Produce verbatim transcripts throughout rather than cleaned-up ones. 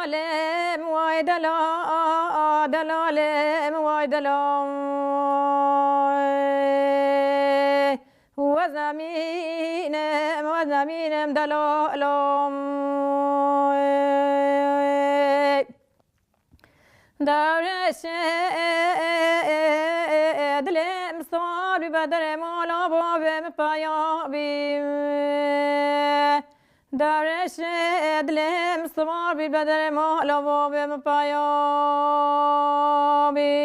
Delalem way dela, delalem way dela. Wez nemînim, wez nemînim delalam. Dewreşe dilê min siwar bî, be derê mala bavê min peya bî. Dewreşe dilê min siwar bî, be derê mala bavê min peya bî.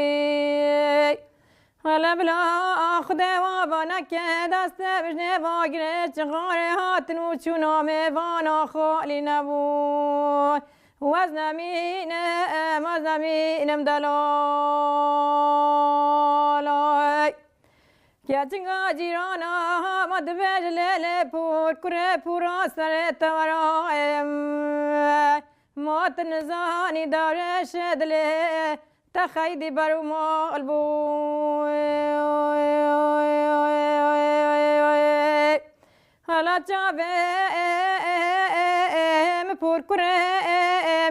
Hele bila Xwedê wa va neke, destê min ji nê va girê, çixarê hatin û çûna mêvana xalî nebû. Wez nemînim, wez nemînim delalay. Keçika cîrana ma dibêje lêlê pûr, kurê pûra serê te werayê. Ma tu nizanî dewrêşê dilê te xeydî ber û mal bû. Hala çavê min pûr kurê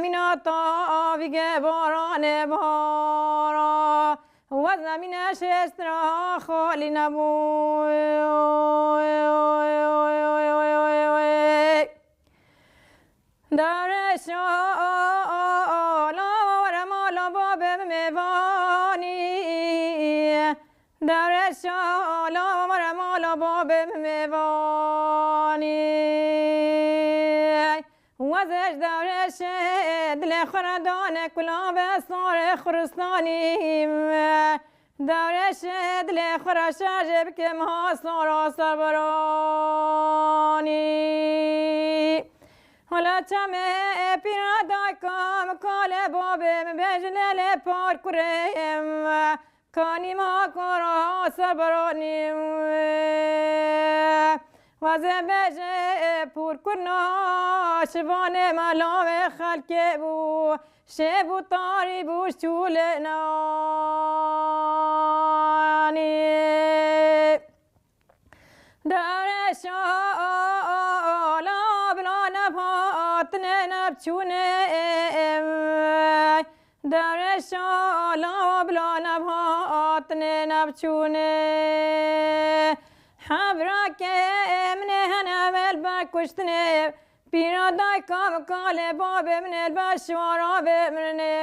mîna tavî ge baranê bahara. Wez nemîne şêstira xalî nebû. Dewreşa la were mala babê min mêvanî. Dewreşa la were mala babê min mêvanî. Wezê ji dewreşê dilê xwe re dane kulavê sarê xuristanî. Dewreşê dilê xwe re şerjê bike meha sara serberanî. Hala çemê pîra dayka min kalê babê min bêje lêlê par kurê min. Kanî ma kara serberanî. Wezê bêje pûr kurna şivanê me lavê xelkê bû. Şêv û tarî bû ji çûlê nanî. Dewreşa la bila nev hatinê nev çûnê. Dewreşa la bila nev hatinê nev çûnê. Hevrakê min ê hene wê li ber kuştinê. Pîra dayka min kalê babê min ê li ber şiwara vê mirinê.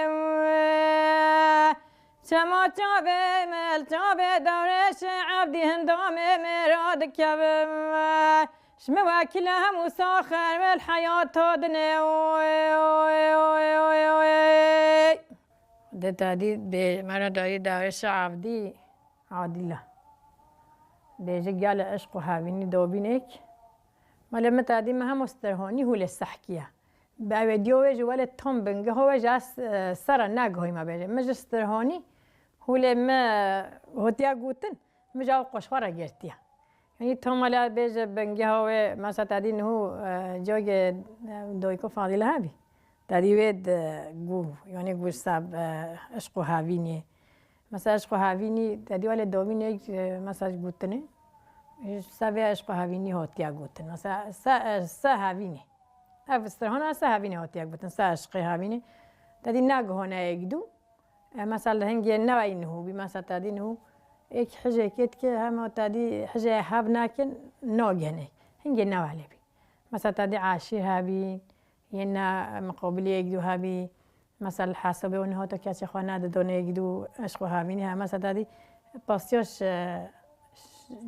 Çema çavê min, çavê dewrêşê Evdî hindamê min radikevim. Ji min wekî li hemû saxer wê li heyata dinê. De tadî bê me re dayî dewrêşê Evdî. Adîla. Bêje gele eşq û hevînî dobînek. Mele min tadî me hemo sterhanî hûlê sehkiye. Bi ew ê diyo wê ji wele tam bingeha wê ji ez, e, sera negihoyî me bêje. Min ji stirhanî hûlê me hotiya gotin, min ji ew qoşxa re girtiye. Yanî tam wele bêje bingeha wê, mesela tadî niho, e, cagê, e, doyko Fadîle hebî. Tadî wê di gu, yanî gu seb, e, eşq û hevînê. Mesela eşq û hevînî, tadî wele domînek, e, mesela ji gotinê. Ji sebê eşq û hevînî hotiye gotin. Mesela se, e, se hevînê. Ev strihana se hevînê hatiye gotin, se eşqê hevînê. Te dî nagihone êk dû. E, mesela hingê neweyî niho bî, mesela te dî niho êk hijêkê dike, hema te dî hijê hev nakin, nagihene. Hingê newe lê bî. Mesela te dî aşîr hebî, yên ne miqabilî êk dû hebî. Mesela li hesabê û niha tu keçê xwe nedidonê êk dû eşq û hevînî heye. Mesela te dî pasiya ji,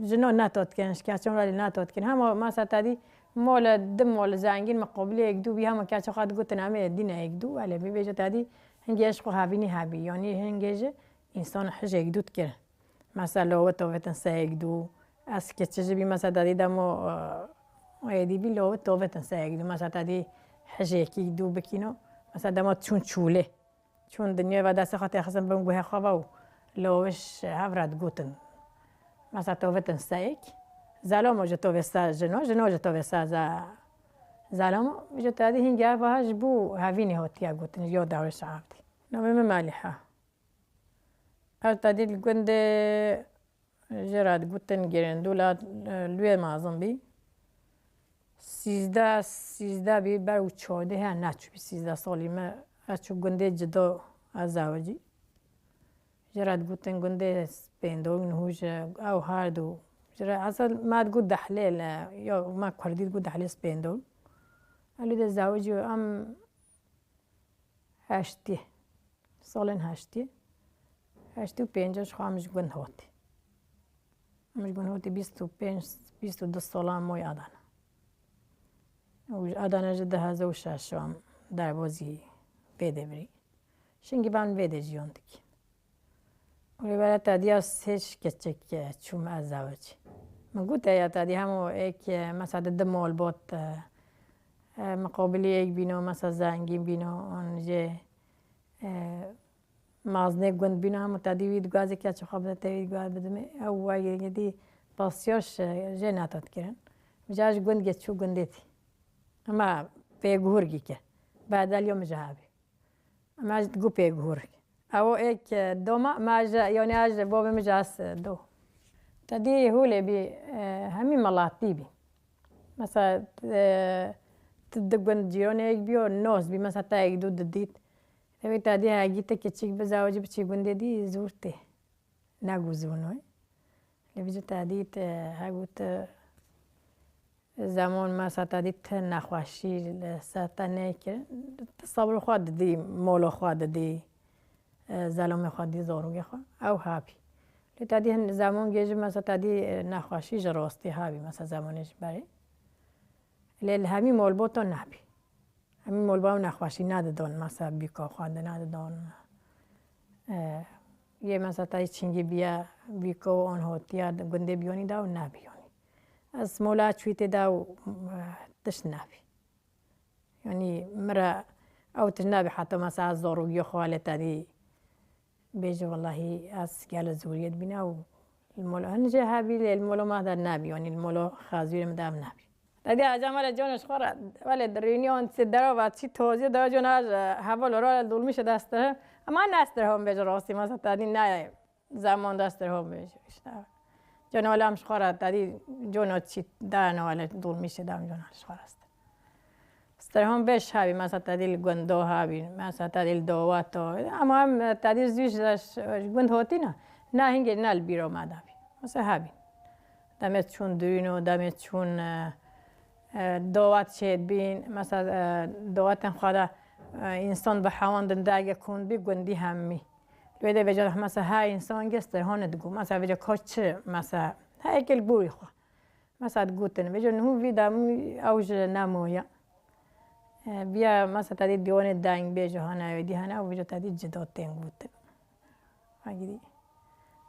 ji no neto dikin, ji keçan re lê neto dikin. Hema mesela te dî mole, di mol zengîn miqabilê êk dû bî, hema keçê xwe digotin em ê dîne êk dû, elê bibêje te dî hingê eşq û hevînî hebî. Yanî hingê ji însan hij êk dû dikirin. Mesela lawê tovêtin se êk dû. Ez keçi jî bî, mesela te dî demo, e, êdî bî lawê tovêtin se êk dû. Mesela te dî hijêkî dû bikîno. Mesela dema çûn çûlê. Çûn dinyê ve destê xwe têxistin bin guhê xwe ve û lawê ji hev re digotin. Mesela tovêtin se êk. Zelamo ji tovê se jino, jino ji tovê se ze-, zelamo. Ji te dî hingê ev ha ji bo hevînê hatiye gotin, yo dewrê şev dî. Navê min Melîhe. Ev tadî li gundê jê re digotin Girêndûla, e, Lûyê Mezin bî. Sîzdeh, sîzdeh bî, ber û çardeh, he, neçûbî sîzdeh salî me, ez çû gundê Cido, ez zewicî. Ji re digotin gundê Spêndol, niho ji ew her du. Ji re esel me digot Dehlê le, ya me kurdî digot Dehlê Spêndol. Elî de zewicî em heştî, salên heştî, heştî û pênc ji xwe em ji gund hatî. Em ji gund hatî bîst û pênc, bîst û du salan moy Adana. Û ji Adana ji du hezar û şeş em derbazî vê devirî. Şingî ban vê de jiyan dikî. Û li were tediya sê keçik çûm ez zewicî. Min got ya tedî hemû êk, e, mesela di du malbat, e, e, miqabilî êk bîno, mesela zengîn bîno, an jê, e, maznê gund bîno, hemû tedî wî digazê keçê xwe bide te wî digaz bidimê. Ew wegê dî basiyar jê neta dikirin. Vîca ji gund ge çû gundê dî. Ema pêguhurgî ke. Bedel yo min ji hebî. Em ez digu pê guhur. Ew êk doma me ji, yanî ez ji bo min ji ez do. Te dî hûlê bî, e, hemî milatî bî. Mesela, e, tu di gund cîranê yek bîyo, nos bî, mesela te yek du didît. Ew te dî hegî te keçik bi zewicî biçî gundê dî zûr tê. Neguzûnoy. Lê vîca te dît, e, hegu tu zemon mesa te dît tu nexweşî li ser te neykirin. Tu sabr xwe didî, molo xwe didî, e, zelomê xwe dî, zorûgê xwe. Ew habî. Lê te dî hin zemon gê jî mesa te dî, e, nexweşî ji rostî habî, mesa zemonê ji berê. Lê li hemî molboto nabî. Em molba û nexweşî nadidon, masa bîko xwe de nadidon. E, yê masa tayî çingî biya bîko û on hotiya gundê biyonî da û nabiyonî. Ez mola çûyî tê da û, e, tişt nabî. Yanî min re ew tişt nabî heta masa ez zorûgiyo xwe lê tedî Bêje welahî ez gelo zoriyê dibîne û li molo hin jê hebî lê li molo ma de nebî, yanî li molo xezûrê min de ev nebî. Te dî hecam wele cona ji xwe re, wele di rîniyon çi derova çi tozî de cona ji heval ora li dolmîşe de estir. Ama ne estir hom bêje rastî masa te dî nayê zaman de estir hom bêje. İşte. Cona wele em ji xwe re te dî cona çi dayane wele dolmîşe de em cona ji xwe re estir. Sterhon beş habî, mesela te dî li gundo habî, mesela te dî li dowato. Ama em te dî zû ji, ji gund hotî ne. Ne hingê ne li bîro me dabî. Mesela hebî. Demê çûn dirîno, demê çûn, e, e, dowat çêdibîn. Mesela, e, dowatên xwe de, e, însan bi hewan din dage kûn bî gundî hemî. Lê de vêca mesela her însan ge sterhon digo. Mesela vêca ka çi, mesela her yekê li gorî xwe. Mesela digotin, vêca niho vî demû ew ji nemoya. E, biya mesela te dî dîwanê dengbêj û hene, ewê dî hene, ew vêca te dî cida tên gotin. Vegirî.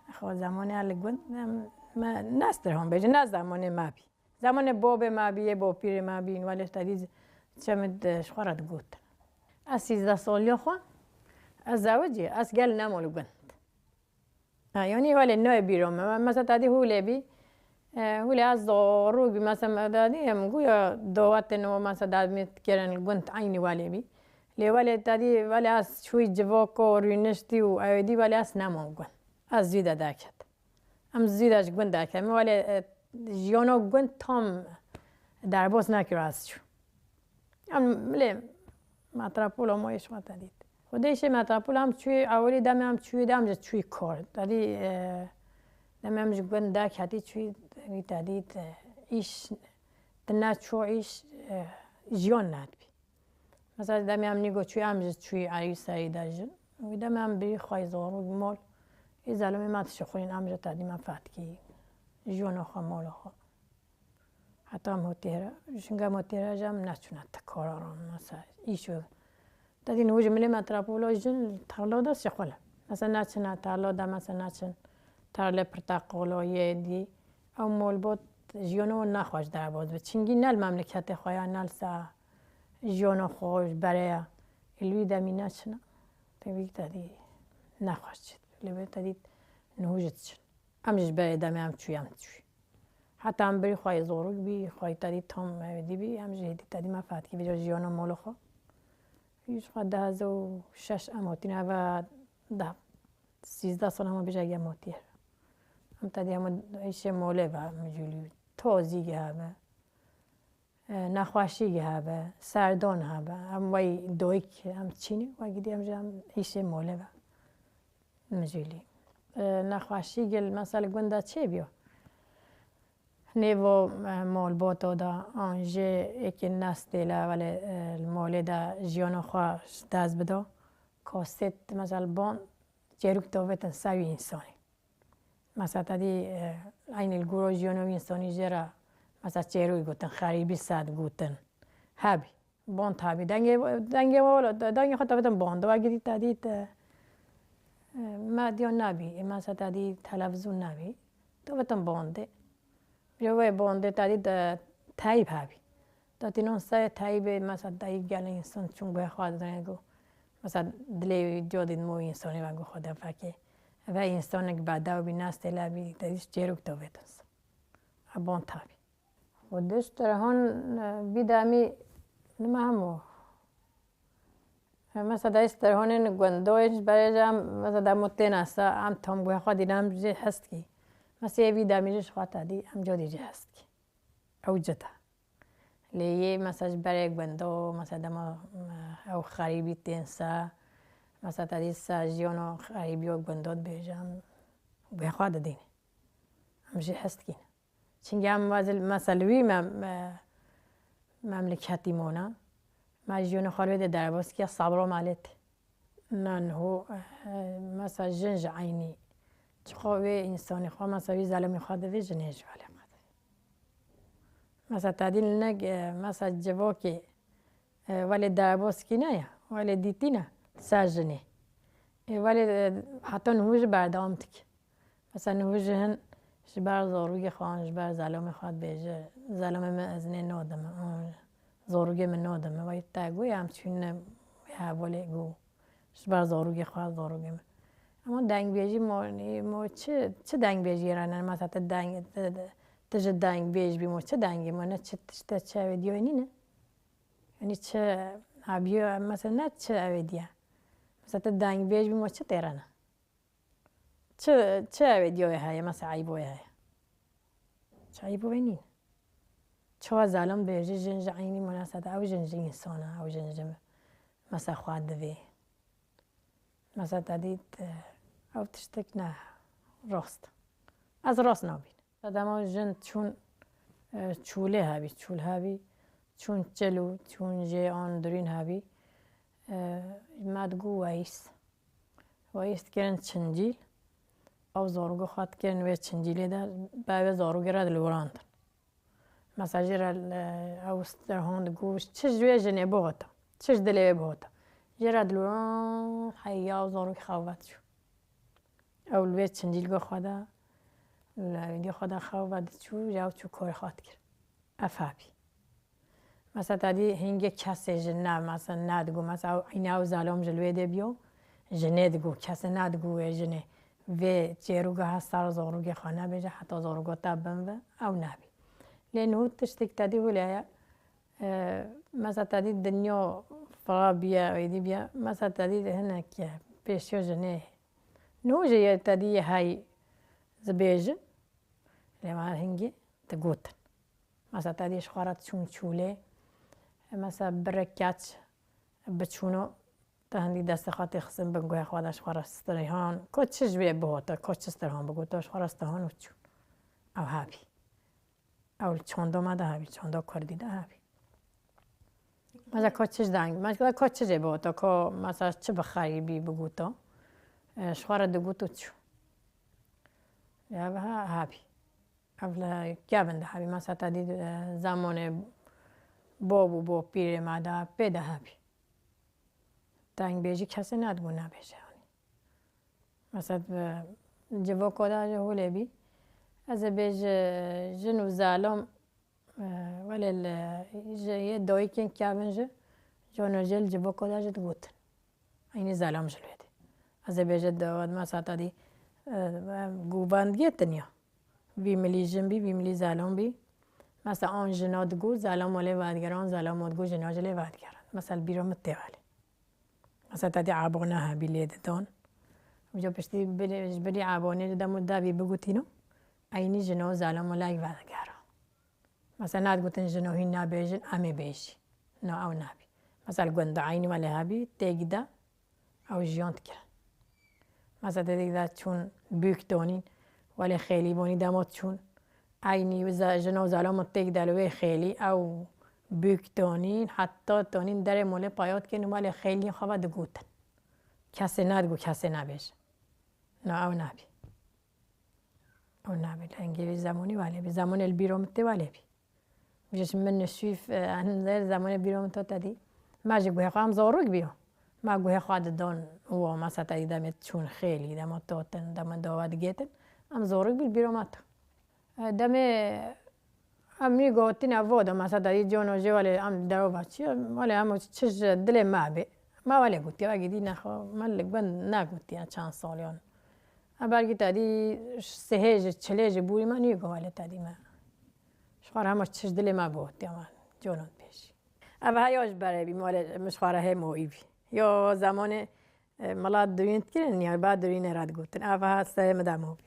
Xwe zemanê li gund, em, me ne sterhon bêjin, ne zemanê me bî. Zemanê bobê me bî, yê bopîrê me bîn, welê te dî çemid, e, ji xwe re digotin. Ez sîzdeh saliya xwe, ez zewicî, ez gel nemo li gund. Ha, yanî welê nayê bîra me. Mesela te dî hûlê bî. E, hûlê ez zarok bî. Mesela me te dî em guya dawetên o mesela dadmê dikirin gund eynî welê bî. Lê welê te dî welê ez çûyî civako rûniştî û ew dî welê ez nemam gund. Ez zû de derket. Em zû de ji gund derket. Min welê, e, jiyana gund tam derbas nekir ez çû. Em lê metropola ma yê şima te dît. Xwedê şê metropola em çûyî ewilî demê em çûyî de em ji çûyî kar. Te dî, e, demê em ji gund derketî çûyî wî te dît, e, îş, tu ne çû îş, e, jiyan nedibî. Mesela demê em nîgo çûyî em ji çûyî erî serî de jin. Wî demê em birî xweyî zorû bi mol. Ê zelomê me dişixulîn em ji te dî me fetkî. Jiyana xwe, mola xwe. Heta em hotî here, şinga em hotî here jî em neçûne ti kara ran, mesela, îş û. Te dî niho ji milê metropola jin li tarla de şixul in. Mesela neçine tarla de, mesela neçin tarlê pirteqalo yê dî. Ew molbot jiyana wan naxweş derbas bi. Çingî ne li memleketê xwe ya, ne li ser jiyana xwe ji berê ya. Ê li wî demî neçine. Tevî te dî naxweş çi. Lê te dî niho jî diçin. Em ji berê demê em çûyî, em çûyî. Heta em birî xweyî zorok bî, xweyî te dî tam ewê dî bî, em jî hêdî te dî me fetkî vêca jiyana mala xwe. Ji xwe du hezar û şeş em hotîne eve deh, sîzdeh sal hema bêje em hotî here. Em te dî hema îşê molê ve, em jûlî tozî ge heme. E, nexweşî hebe, serdon hebe, em wey doyik em çînî, wekî dî em jî em îşê molê ve mijûlî. E, nexweşî gil mesela gunda çê biyo. Nêvo, e, molboto da, an jê êkê nestê le, welê, e, li molê de jiyana xwe ji dest bido. Kosêt, mesela bon, çêrûk dovetin ser wî însanî. Mesela te dî, e, eynî li goro jiyana wî însanî jê re, mesela çêrûk gotin, xerîbî sed gotin. Hebî. Bond hebî. Dengê, dengê wala, dengê xwe te bitin bond. Wekî dî te dî te, e, medya nebî. E, mesela te dî televîzyon nebî. Tu bitin bondê. Ji wê bondê te dî te teyb hebî. Te tînon serê teybê, mesela teyb gelê însan çûn guhê xwe didinê ku, mesela dilê wî, diyo dî dimo însanê ve ku Xwedê fekê. Eve însanek bedew bî, nestê le bî, te dî çêrûk te vêtin. E, bond hebî. Û diş tirhan, e, vî demî nima hemû. E, mesela dayî tirhanên gundoyên ji berê jî em, mesela demo têne se, em tam guhê xwe dîne em jê hez dikî. Mesela yê vî demî jî ji xwe te dî, em codî jê hez dikî. Ew cid e. Lê yê mesela ji berê gundo, mesela dema, e, ew xerîbî tên se, mesela te dî se jiyana xerîbiya gundo dibêje, em guhê xwe didîne. Em jê hez dikîne. Çimkî em wezil, mesela wî me, me, memleketî mona. Me jiyana xwe li wê de derbas kiya, sabra me lê tê. Na niho, eh, mesela jin ji eynî. Çiqa wê însanê xwe, mesela wî zelamê xwe divê, jinê ji welê xwe divê. Mesela te dî li nek, eh, mesela civakê, e, welê derbas kîne ya, welê dîtîne, ser jinê. E, welê, e, heta niho jî berdewam dike. Mesela niho jî hin ji ber zarokê xwe an ji ber zelamê xwe dibêje, zelamê min ez nê nadime, an zarokê min nadime. Wey te got ya em çûne hevalê got. Ji ber zarokê xwe, zarokê min. Ama dengbêjî mo, mo çi, çi dengbêjî re ne? Mesela te deng, te, te, tu ji dengbêj bî mo, çi dengê mo ne, çi tişte, çi evê diyo nîne? Yanî çi abiyo, mesela ne çi evê diye. Mesela te dengbêj bî mo çi tê re ne? Çi, çi evê diyo heye, mesela eybo heye? Çi eybo nîne? Çawa zalim bêjî jin ji eynî munasebet, ew jin ji însan e, ew jin ji mesela xwe divê. Mesela te dît, e, ew tiştek ne rast. Ez rast nabînim. Te dema jin çûn, e, çûlê hebî, çûl hebî, çûn çil û çûn jê an dirîn hebî, e, me digot weyîs. Weyîs dikirin çincîl. Ew zarokê xwe dikirin wê çincîlê de, be wê zarokê re dilorandin. Mesela jê re, e, ew tirhan digot, çi ji wê jinê bihota, çi ji dilê wê bihota. Jê re dilorand, heya ew zarokê xew vediçû. Ew li wê çincîlga xwe de, li êdî xwe de xew vediçû, ji ew çû korê xwe dikir. Ev hebî. Mesela te dî hingê kesê ji ne, mesela nedigot, mesela ew, îna ew zelam ji li wê dê biyo, jinê digot, kesê nedigot wê jinê. Vê çêrûga hesta zarokê xwe nebêje, heta zaroka te bin ve, ew nebî. Lê niho tiştek te dî hûlê ye, e, mesela te dî dinya fira biye, êdî biye, mesela te dî hinek pêşiya jinê. Niho jî yê te dî yê hey zibêjin, lê me hingê digotin. Mesela te dî ji xwe re çûn çûlê, mesela birê keç biçûno, te hindî destê xwe tê xistin bin guhê xwe de ji xwe re stirhan, ko çi ji wê bihota, ko çi stirhan bigota, ji xwe re stirhan û çûn. Ew hebî. Ew li çanda me de hebî, çanda kurdî de hebî. Mesela ko çi ji deng, mesela ko çi jê bihota, ko mesela çi bi xerîbî bigota, e, ji xwe re digot û çû. Ev ha, hebî. Ev li kevin de hebî. Mesela te dî, e, zemanê bab û bapîrê me de pê de hebî. Dengbêjî kesê nedigot nebêje, yanî. Mesela, e, civaka de ji holê bî. Ez ê bêje jin û zelam, e, welê li, ji yê dayikên kevin jî, cana jê li civaka de jî digotin. Eynî zelam ji lê dê. Ez ê bêje de, mesela te dî, e, em govend yê dinya. Vî milî jin bî, vî milî zelam bî. Mesela an jina digot, zelama lê vedigeran, zelama digot, jina jî lê vedigeran. Mesela bîra min tê welê. Mesela te dî ebane hebî lê didan. Uca piştî bilê, ji bilî ebanê ji demo devî bigotîno. Eynî jina û zelama lê vedigeran. Mesela, nedigotin jino hîn nabêjin, em ê bêjî. No, ew nabî. Mesela, gund eynî welê hebî, têk de ew jiyan dikirin. Mesela, têk de çûn bûk tonîn, welê xêlî bonî dema çûn. Eynî ze-, jino zalaman têk de li wê xêlî ew bûk tonîn, heta tonîn derê molê paya dikin û welê xêliyên xwe ve digotin. Kesê nedigo kesê nabêjin. No, ew nabî. Ew nabî. Lengê vî zemonî welê bî. Zemonê li bîro min tê welê bî. Ji min nişîf, e, em zer zemanê bîro min to te dî. Me ji guhê xwe em zorûk bîyo. Me guhê xwe didon û masa te dî demê çûn xêlî, dema totin, dema dova digêtin. Em zorûk bî li bîro me to. E, demê em nî gotîne voda, masa te dî cono jê welê em deroba çi, welê em çi ji dilê me bê. Me welê gotiye, wekî dî nexwe, me li gund negotiye çend saliyan. Em belkî te dî sihê ji çilê ji bûrî me nî go welê te dî me. Ji xwe re hema çi ji dilê me gotiye me, conan pêşî. Ev heya ji berê bî, malê min ji xwe re hê moyî bî. Yo zemanê, e, mala dirîn dikirin, niya ba dirînê re digotin. Ev ha serê min de mobî.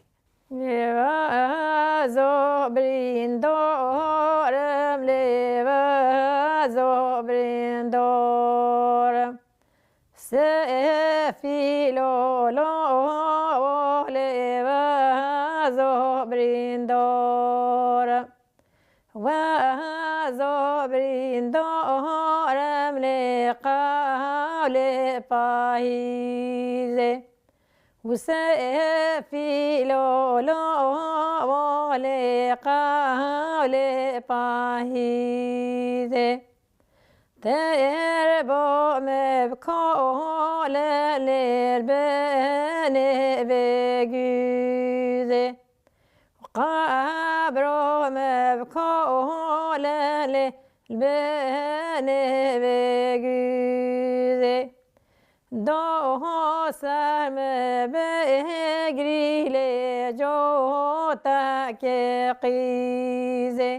Lê ve zo birîndorim, lê ve zo birîndorim. Sefî lolo lê ve zo birîndorim. Ve zo birîndorim lê qewlê pahîzê. Û sefî lolo lê qewlê pahîzê. Têr bo me bi kolê lê binê vê guzê. Qebro me bi kolê lê binê vê guzê. Doho ser me bigirî lê cotekê qîzê.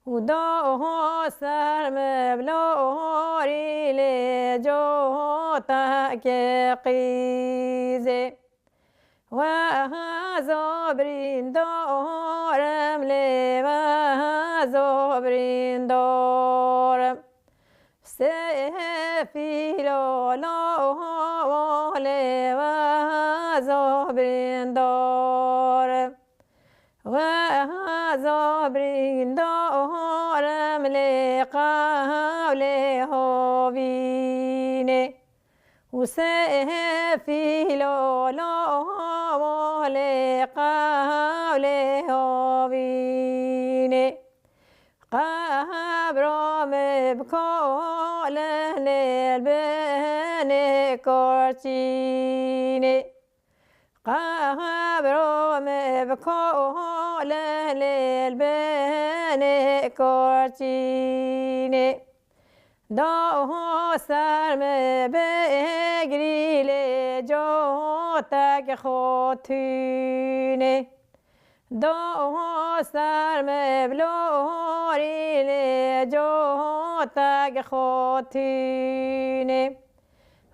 Û doho ser me bilorî lê cotekê qîzê. Ve zo birîndorim lê ve zo birîndorim. Sefî lolo lê ve zo birîndorim. Ve zo birîndorim lê qewlê hovînê. Û sefî lolo lê qewlê hovînê. Qebro me bi kolê lê binê korçînê. Qebro me bi kolê lê binê korçînê. Doho ser me bigirî lê cotek xotûnê. Doho ser me bilorî lê cotek xotûnê.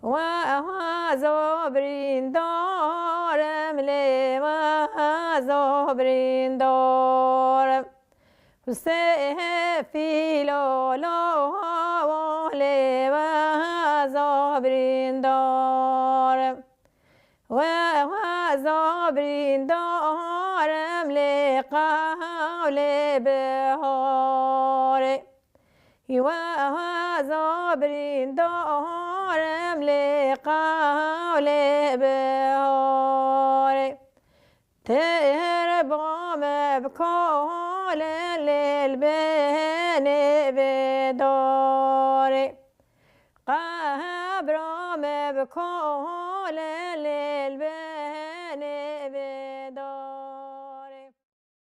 Ve zo birîndorim lê ve zo birîndorim. Sefî lolo lê ve zo birîndorim. Ve ve zo birîndorim lê qewlê biharê. Ve ve zo birîndorim lê qewlê biharê. Têr bo me bi kolê lê binê vê dorê. Qebro me bi kolê lê binê vê